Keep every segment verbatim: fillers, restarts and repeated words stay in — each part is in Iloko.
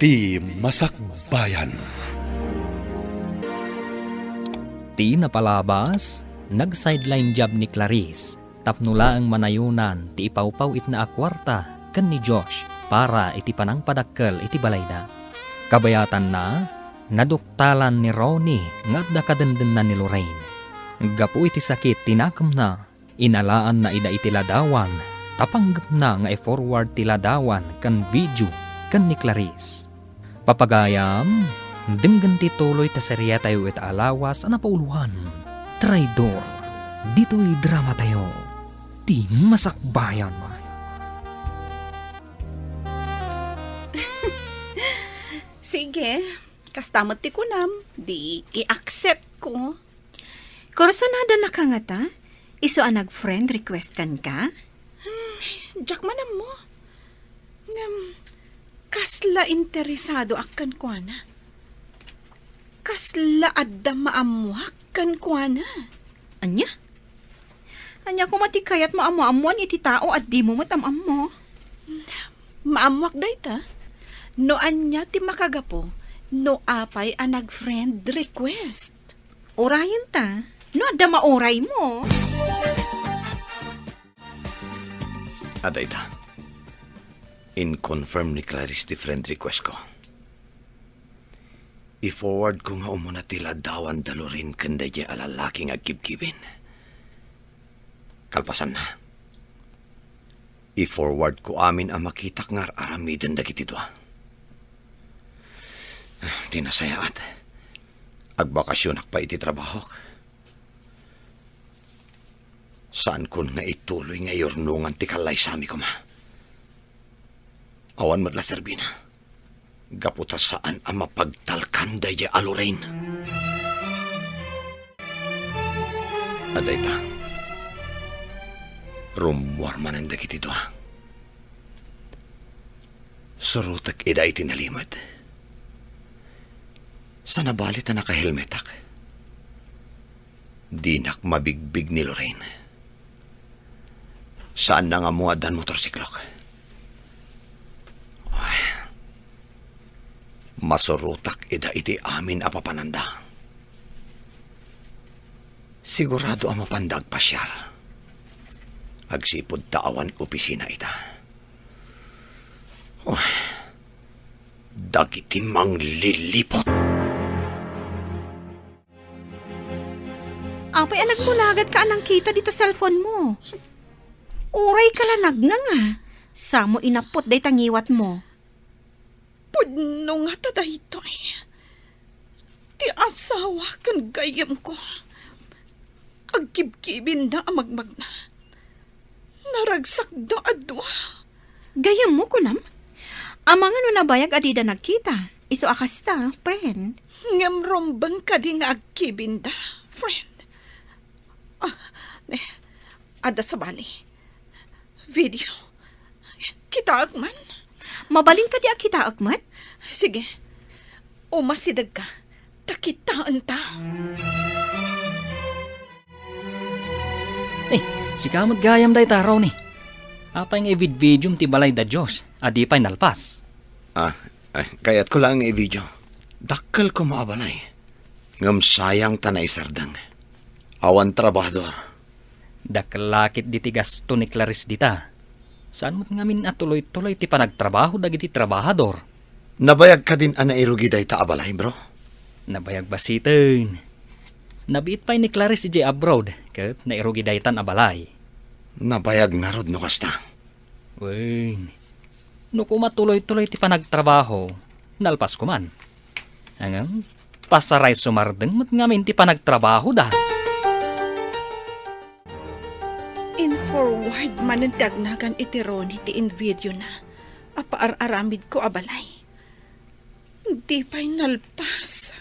Ti Masakbayan. Ti napalabas, nag-sideline job ni Clarice tapno laeng manayonan ti ipawpaw-itna a kuarta ken ni Josh para iti panangpadakkel iti balayda. Kabayatanna, naduktalan ni Ronnie nga adda kadendenna ni Lorraine. Gapu iti sakit ti nakemna, inalaanna ida iti ladawan, ta panggepna nga i-forward ti ladawan ken video ken ni Clarice. Papagayam, denggen ti tuloy ta seriatayo ita a lawas a napauloan, Traidor. Ditoy dramatayo, Ti Masakbayan. Sige, kasta met ti kunam, di i-accept ko. Kursunada na ka ngata? Isu a nag-friend request kenka? Hmm, diak man ammo. Ngem, kasla interesado ak kenkuana. Kasla adda maammoak kenkuana. Ania? Ania koma ti kayat mo a maammoan iti tao a dimo met am-ammo? Maammoak dayta. No ania ti makagapu, no apay a nag-friend request. Urayen ta, no adda mauraymo. Adda ita. In-confirm ni Clarice ti friend request ko. I-forward ko nga umuna ti ladawan da Loren ken daydiay a lalaki nga agkibkibin. Kalpasanna, i-forward ko amin a makitak nga ar-aramiden dagiti dua. Ti nasayaat, agbakasionak pay iti trabahok. Saankon nga ituloy nga iyurnongan ti kallaysami koma. Awan met la serbina. Gapu ta saan a mapagtalkan daydiay a Loren. Adda ita. Rummuar manen dagiti dua. Surotek ida iti nalimed. Sa nabali ta nakahelmetak, dinak mabigbig ni Loren. Saanna nga ammo addan motorsiklok. Ay, masurotak ida iti amin a papananda. Sigurado a mapanda agpasiar. Agsipud ta awan opisina ita. Oh, dagiti mangliliput. Apay a nagmulagat ka a nangkita dita cellphone mo? Uray ka la nagnanga. Samo inappot dayta ngiwat mo. Pudno ngata daytoy. Ti asawa ken gayyemko, agkibkibinda a magmagna. Naragsakda a dua. Gayyemmo, kunam? Amangan no nabayag a dida nagkita. Isu a kasta, friend. Ngem rumbeng kadi nga agkibinda, friend? Ah, ne, adda sabali. Video. Kitaek man. Mabalin kadi a kitaek met? Sige. Umasidegka. Ta kitaenta. Eh, sika met gayam dayta, Ronnie. Apay nga ividvidiom ti balay da Josh a di pay nalpas? Ah, ay, kayatko laeng nga ivideo. Dakkel koma a balay. Ngem sayang ta naisardeng. Awan trabahador. Dakkel la ketdi ti gasto ni Clarice dita. Saan met ngamin a tuloy-tuloy ti panagtrabaho dagiti trabahador? Nabayag kadin a nairugi dayta a balay, bro? Nabayag basiten. Nabiit pay ni Clarice idiay abroad, ket nairugi daytan a balay. Nabayag ngarud no kasta. Wen, no koma tuloy-tuloy ti panagtrabaho, nalpas koman. Ngem, pasaray sumardeng met ngamin ti panagtrabahoda. In-forward manen ti agnagan iti Ronnie ti invidiona a paar-aramidko a balay. Di pay nalpas.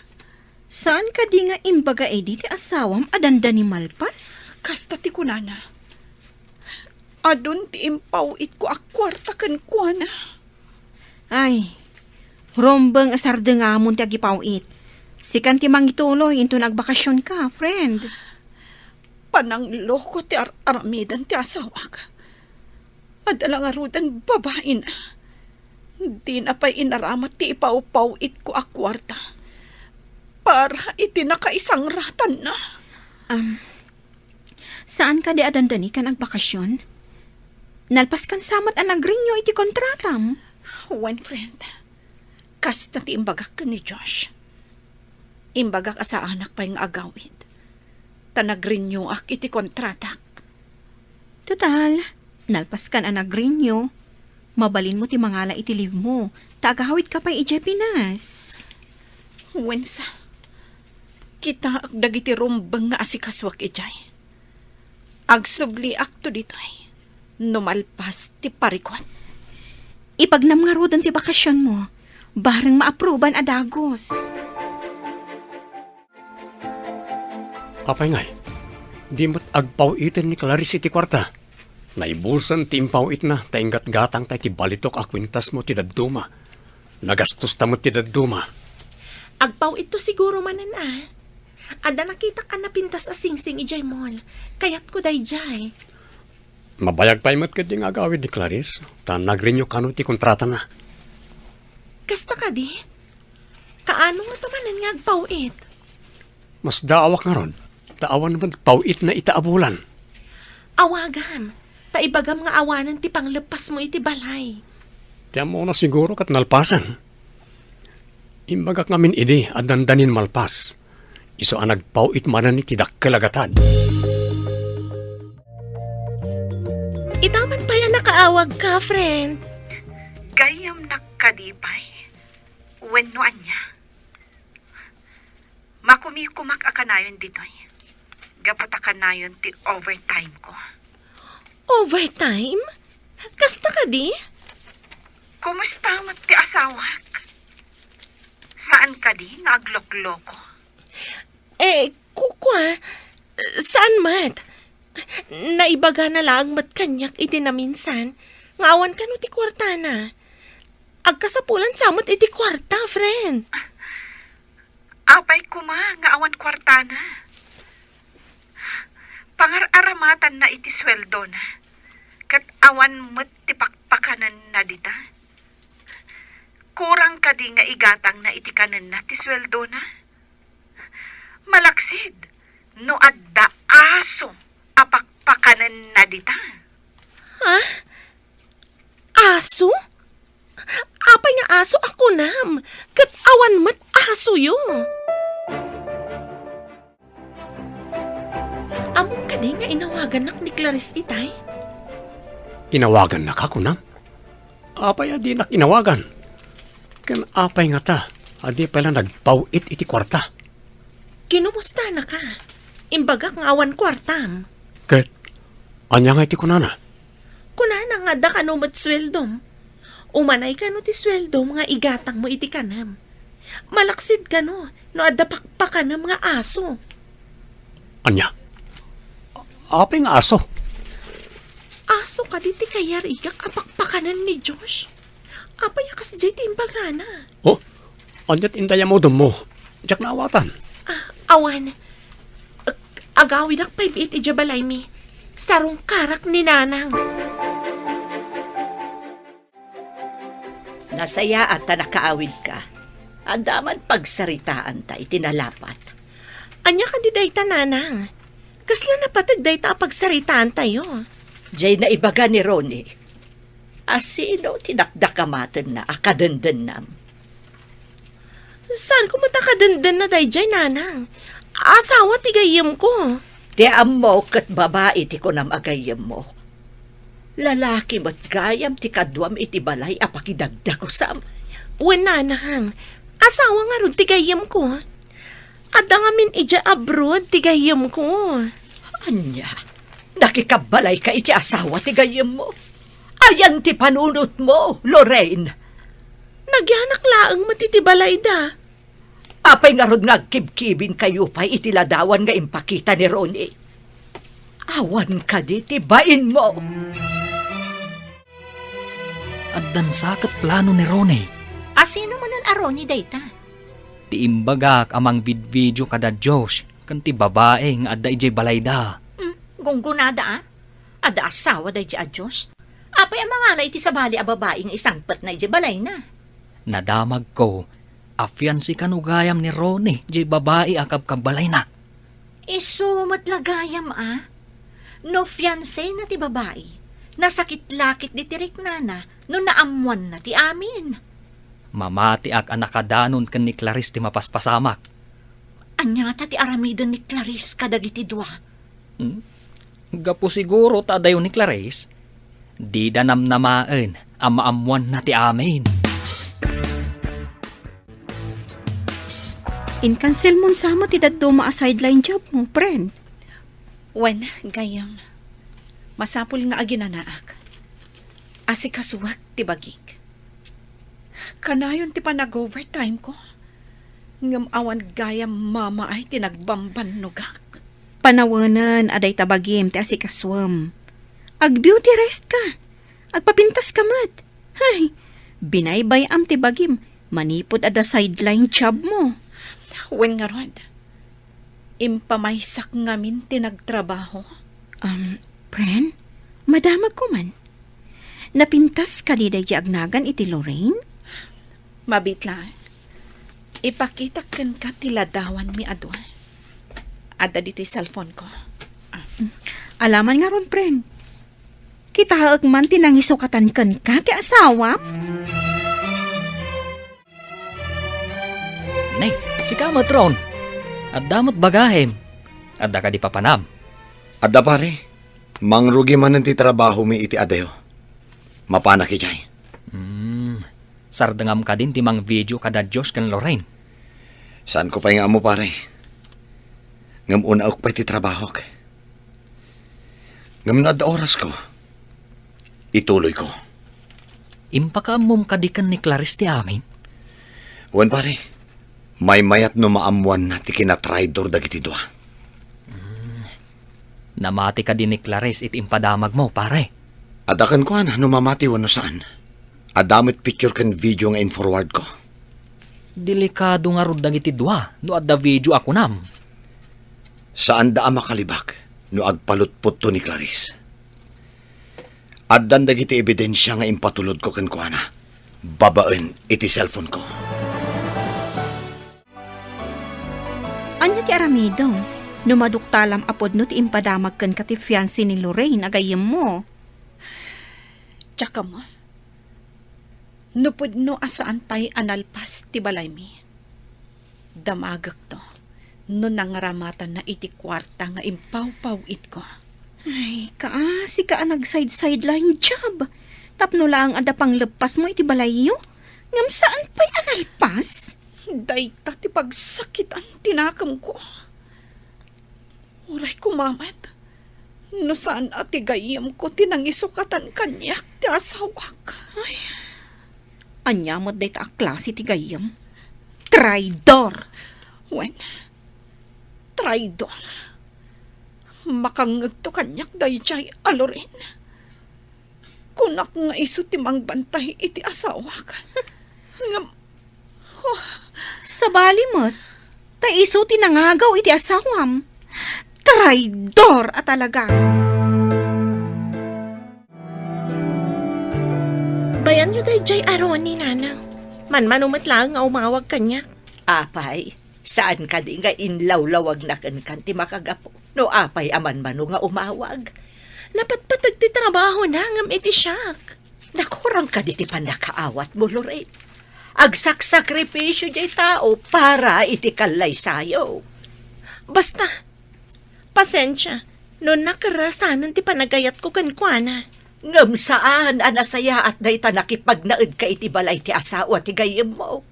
Saan kadi nga imbaga idi ti asawam a dandani malpas? Kasta ti kunana. Adun ti impaw-itko a kuarta kenkuana. Ay, rumbeng a sardengamon ti agipaw-it. Sikan ti mangituloy inton agbakasionka, friend. Panangloko ti ar-aramiden ti asawak. Adda la ngaruden babaina. Dina pay inaramat ti ipawpaw-itko a kuarta para iti nakaisangratanna. Am, saan kadi a dandani kan agbakasyon? Nalpaskan sa met a nag-renew iti kontratam. Wen, friend, kasta ti imbagak ken ni Josh. Imbagak a saanak pay nga agawid, ta nag-renew-ak iti kontratak. Total, nalpaskan a nag-renew, mabalinmo ti mangala iti leave mo, ta agawidka pay idiay Pinas. Wensa, kitaek dagiti rumbeng nga asikasuak idiay. Agsubliakto ditoy no malpas ti parikut. Ipagnam ngaruden ti bakasionmo, bareng maapruban a dagus. Apay ngay, di met agpaw-iten ni Clarice iti kuarta? Naibusen ti impaw-itna ta inggatgatangta iti balitok a kuentasmo ti dadduma. Nagastosta met ti dadduma. Agpaw-itto siguro manen a. Adda nakitak a napintas a singsing idiay mall. Kayatko daydiay. Mabayag pay met ketdi nga agawid ni Clarice, ta nag-renew kano ti kontratana. Kasta kadi? Kaano ngata manen nga agpaw-it? Masdaawak ngarud, ta awan met paw-itna ita a bulan. Awagam, ta ibagam nga awanen ti pangleppasmo iti balay. Ti ammona siguro ket nalpasen. Imbagak ngamin idi a dandanin malpas, isu a nagpaw-it manen iti dakkel a gatad. Itaman pay a nakaawagka, friend. Gayyemnak kadi pay? Wenno ania? Makumikumak a kanayon ditoy. Gapu ta kanayon ti overtime ko. Overtime? Kasta kadi? Kumusta met ti asawak? Saan kadi nga aglokloko? Eh, kukua, saan met? Naibagana laeng met kaniak iti naminsan nga awan kano ti kuartana. Agkasapulan sa met iti kuarta, friend. Apay koma nga awan kuartana? Pangar-aramatanna iti sueldona, ket awan met ti pakpakanenna dita. Kurang kadi nga igatangna iti kanenna ti sueldona? Malaksid no adda aso a pakpakanenna dita. Ha? Aso? Apay nga aso a kunam? Ket awan met asoyo. Ammom kadi nga inawagannak ni Clarice itay? Inawagannaka, kunam? Apay a dinak inawagan? Ken apay ngata a di pay la nagpaw-it iti kuarta? Kinumustanaka? Imbagak nga awan kuartam. Ket ania ngay ti kunana? Kunana nga adda kano met sueldom. Umanay kano ti sueldom nga igatangmo iti kanem. Malaksid kano no adda pakpakanem nga aso. Ania? Apay nga aso? Aso kadi ti kayarigak a pakpakanen ni Josh? Apay a kasdiay ti imbagana? Oh, ania ti indayamudemmo? Diak naawatan. Ah, awan. Ag-, agawidak pay biit idiay balaymi. Sarungkarak ni Nanang. Nasayaat ta nakaawidka. Adda man pagsaritaanta iti nalapat. Ania kadi dayta, Nanang? Kasla napateg dayta a pagsaritaantayo? Jay naibaga ni Ronnie. A sino ti dakdakamatenna a kadendennam? Saan ko met a kadendenna dayjay, Nanang? Asawa ti gayyemko. Ti ammo ket babai ti kunam a gayyemmo. Lalaki met gayam ti kaduam iti balay a pakidagdagusam. Wen, Nanang, asawa ngarud ti gayyemko. Adda ngamin idiay abroad ti gayyemko. Ania? Nakikabbalayka iti asawa ti gayyemmo? Ayan ti panunotmo, Lorraine? Nagyanak laeng met iti balayda. Apay ngarud nga agkibkibinkayo pay iti ladawan nga impakita ni Ronnie? Awan kadi ti bainmo? Addan sa ket plano ni Ronnie. A sino manen a Ronnie dayta? Ti imbagak a mangvidvideo kada Josh ken ti babai nga adda idiay balayda. Hmm, gunggonada a? Adda asawa daydi a Josh? Apay a mangala iti sabali a babai nga isangpetna idiay balayna? Nadamagko a fiancé kano gayam ni Ronnie diay babai a kabkabbalayna. Isu met la gayam a. No fiancéna ti babai, nasakit la ketdi ti riknana no naammoanna ti amin. Mamatiak a nakadanon ken ni Clarice ti mapaspasamak. Ania ta ti aramiden ni Clarice kadagiti dua? Hmm? Gapu siguro ta adayo ni Clarice, dida namnamaen a maammoanna ti amin. Inkanselmon sa met ti dadduma a sideline job mo, friend. Wen, gayam. Masapul nga aginanaak. Asikasuak ti bagik. Kanayon ti panag-overtime ko. Ngem awan gayam mamaay ti nagbambannogak. Panawenen a dayta bagim ti asikasuem. Ag-beauty rest ka. Agpapintas ka met. Hay, binaybay-am ti bagim manipud adda sideline job mo. Wen ngarud, impamaysak ngamin ti nagtrabaho. Um, friend, madamagko man. Napintas kadi daydi agnagan iti Lorraine? Mabiit laeng. Ipakitak kenka ti ladawanmi a dua. Adda ditoy cellphone ko. Ah. Alaman ngarud, friend. Kitaek man ti nangisukatan kenka ti asawam? Ne, sika met, Ron. Adda met bagahim. Adda kadi papanam? Adda, pare. Mangrugi manen ti trabahomi iti adayo. Mapanak idiay. Hmm. Sardengam kadin ti mangvideo kada Diyos ken Lorraine? Saanko pay nga ammo, pare. Ngem unaek pay ti trabahok. Ngem no adda orasko, ituloyko. Impakaammom kadi ken ni Clarice ti amin? Wen, pare. Maymayat no maammoanna ti kinatraidor dagiti dua. Hmm. Namati kadi ni Clarice iti impadamagmo, pare? Adda kenkuana no mamati wenno saan. Adda met picture ken video nga in-forward ko. Delikado ngarud dagiti dua no adda video a kunam. Saanda a makalibak no agpalutpotto ni Clarice. Addan dagiti ebidensia nga impatulodko kenkuana babaen iti cellphone ko. Ania ti aramidem no maduktalam a pudno ti impadamag kenka ti fiancé ni Lorraine a gayyemmo? Diak ammo. No pudno a saan pay a nalpas ti balaymi, damagekto no nangramatanna iti kuarta nga impawpaw-itko. Ay, kaasi ka a nag-side-sideline job. Tapno laeng adda pangleppasmo iti balayyo, ngem saan pay a nalpas? Dayta ti pagsakitan ti nakemko. Uray koma met, no saan a ti gayyemko ti nangisukatan kaniak ti asawak. Ay, ania met dayta a klase ti gayyem? Traidor! Wen, traidor. Makangngegto kaniak daydiay a Lorraine. Kunak nga isu ti mangbantay iti asawak. Ngem, oh. Sabali met, ta isu ti nangagaw iti asawam. Traidor a talaga! Bayanyo daydiay a Ronnie, nanang. Manmano met laeng nga umawag kaniak. Apay, saan kadi nga inlawlawagna kenkan ti makagapu? No apay a manmano nga umawag? Napatpateg ti trabahona ngem iti siak. Nakurang kadi ti pannakaawatmo, Lorraine? Agsaksakripisio diay tao para iti kallaysayo. Basta, pasensia no nakerasanen ti panagayatko kenkuana. Ngem saan a nasayaat dayta nakipagnaedka iti balay ti asawa ti gayyemmo.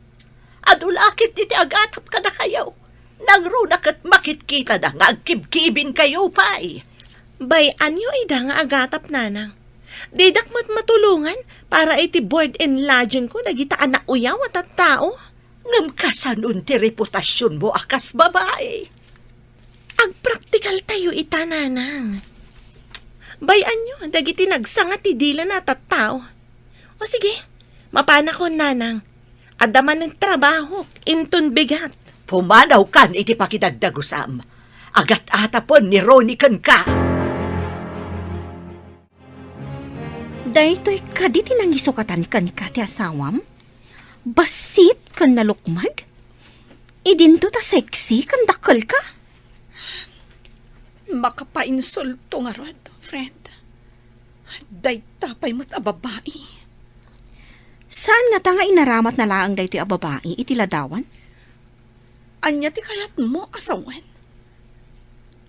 Adu la ketdi ti agatap kadakayo. Nangruna ket makitkitada nga agkibkibinkayo pay. Bay-anyo ida nga agatap, nanang. Didak met matulongan para iti board and lodging ko dagita a nauyaw a tattao. Ngem kasanon ti reputasionmo a kas babai? Agpraktikaltayo ita, nanang. Bay-anyo dagiti nagsanga ti dila a tattao. O sige, mapanakon, nanang. Adda manen trabahok inton bigat. Pumanawkan iti pakidagdagusam. Agat-atapen ni Ronnie kenka. Daytoy kadi ti nangisukatan kenka ti asawam? Bassit ken nalukmeg? Idinto ta sexy ken dakkelka? Makapainsulto ngarud, friend. Dayta pay met a babai. Saan ngata nga inaramatna laeng daytoy a babai iti ladawan? Ania ti kayatmo a sawen?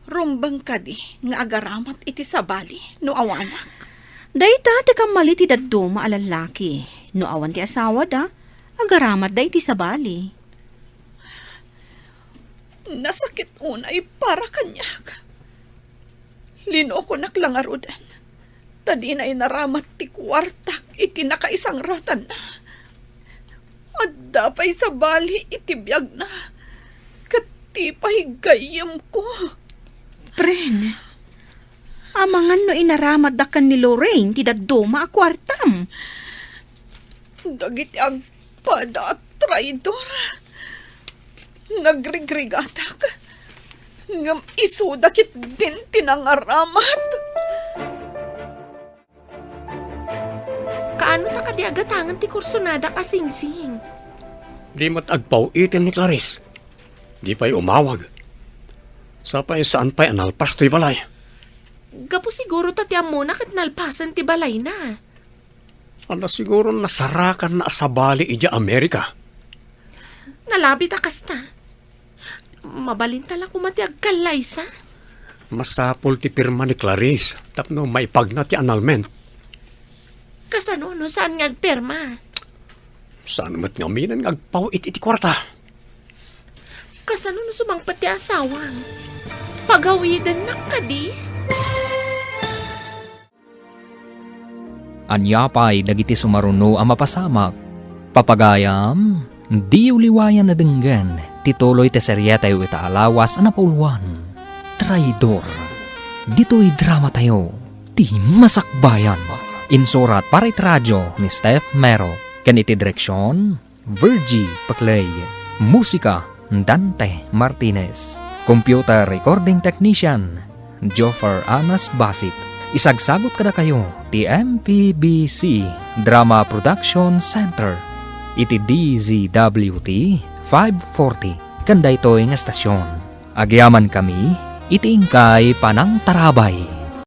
Rumbeng kadi nga agaramat iti sabali no awanak? Dayta ti kammali ti dadduma a lallaki. No awan ti asawada, agaramatda iti sabali. Nasakit unay para kaniak. Linokonak la ngaruden, ta dina inaramat ti kuartak iti nakaisangratanna. Adda pay sabali iti biagna, ket ti pay gayyemko. Pren, amangan no inaramatda ken ni Lorraine ti dadduma a kuartam. Dagiti agpada a traidor. Nagrigrigatak, ngem isuda ketdin ti nangaramat. Kaano ta kadi agatangen ti kursonadak a singsing? Di met agpaw-iten ni Clarice. Di pay umawag. Sapay saan pay a nalpas toy balay. Gapu siguro ta ti ammona ket nalpasen ti balayna. Ala, siguro nasarakanna a sabali idiay Amerika. Nalabit a kasta. Mabalinta la koma ti agkallaysa. Masapul ti pirma ni Clarice tapno maipagna ti annulment. Kasano no saan nga agpirma? Saan met ngamin nga agpaw-it iti kuarta? Kasano no sumangpet ti asawam? Pagawidennak kadi? Ania pay dagiti sumaruno a mapasamak? Papagayam, diyo liwayan a denggen ti tuloy ti serietayo ita a lawas a napauluan, Traidor. Ditoy dramatayo, ti Masakbayan. Insurat para iti radio ni Steph Mero, ken iti direksion, Virgie Paclay. Musika, Dante Martinez. Computer recording technician, Joffer Anas Basit. Isagsagut kadakayo ti M P B C Drama Production Center iti D Z W T five forty ken daytoy nga estasion. Agyamankami iti inkay panangtarabay.